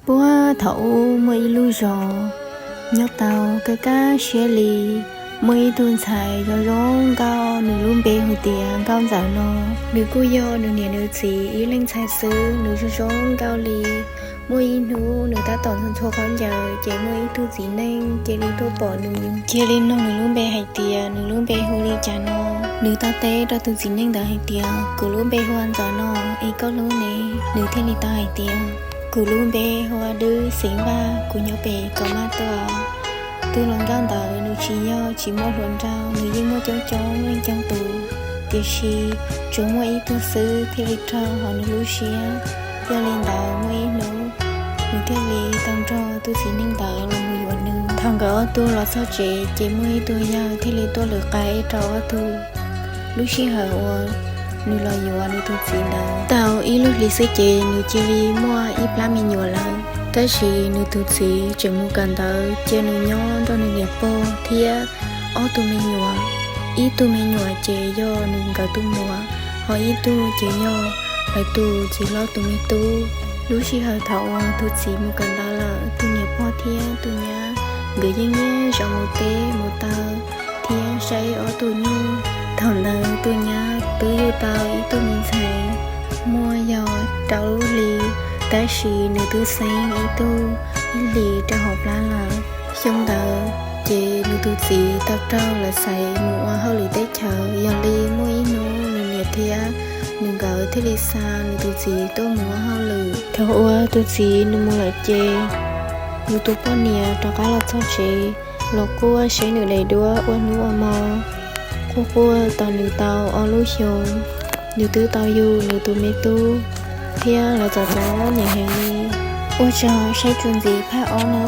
Puag thaum ub muaj ib lub zos nyob tau kaj kaj siab li, muaj ib tug ntxhais zoo zoo nkauj, nws lub npe hu tias Nkauj Ntxawm no. Nws kuj yog nws niam nws txiv ib leej ntxhais xwb, nws zoo zoo nkauj li. Muaj ib hnub nws tab tom ntxhua ntxhua khaub ncaws, ces muaj ib tug txiv neej cia li tuaj pom nws, cia li nug nws lub npe hais tias nws lub npe hu li cas no. Nws tau teb rau tus txiv neej ntawd hais tias, kuv lub npe hu ua Ntxawm no, es koj lub ne? Nws thiaj li tau hais tias, kuv lub npe hu ua Dwb xeem Vaj, kuv nyob pem Kaum Maj Tuaj. Tus hluas nkauj ntawd nws tsis yog tsis muaj hluas nraug, nws yeej muaj coob coob leej coob tus, tiam sis tsuas muaj ib tug xwb thiaj li raug hauv nws lub siab. Yog li ntawd muaj ib hnub nws thiaj li tau nrog tus txiv neej ntawd los mus yuav nws. Thaum nkawd ob tug los txog tsev ces muaj ib tug yawg thiaj li tuaj lwm qaib rau ob tug. Lub sij hawm uas nws los yuav nws tus txiv ntawd tau ib lub hlis xwb ces nws cia li muaj ib plab me nyuam lawm. Tab sis nws tus txiv tseem mus kawm ntawv cia nws nyob nrog nws niam pog thiab ob tug me nyuam. Ib tug me nyuam ces yog nws nkawd tus muam, ho ib tug ces yog lawv tus txiv hlob tus me tub. Lub sij hawm thaum uas tus txiv mus kawm ntawv lawm, tus niam pog thiab tus nyab nkawd yeej nyiam zaum mus teb mus taw thiab saib ob tug nyuj. Thaum ntawd tus nyab twb yug tau ib tug me ntxhais muaj yog rau lub hli, tab sis nws twb xeeb ib tug ib hlis rau hauv plab lawm. Xyoo ntawd ces nws tus txiv tau raug lawv xaiv mus ua hauj lwm teb chaws. Yog li muaj ib hnub nws niam thiab nws nkawd thiaj li xa nws tus txiv tuaj mus ua hauj lwm. Thaum uas tus txiv nws mus lawm ces nws tus poj niam rov qab los txog tsev los quaj seb nws daim duab ua hnub ua hmo. Quaj quaj tos nws tau ob lub xyoos, nws twb tau yug nws tus me tub thiab lawv txom nyem heev li. Ua tsaug saib txuas ntxiv phaj ob na.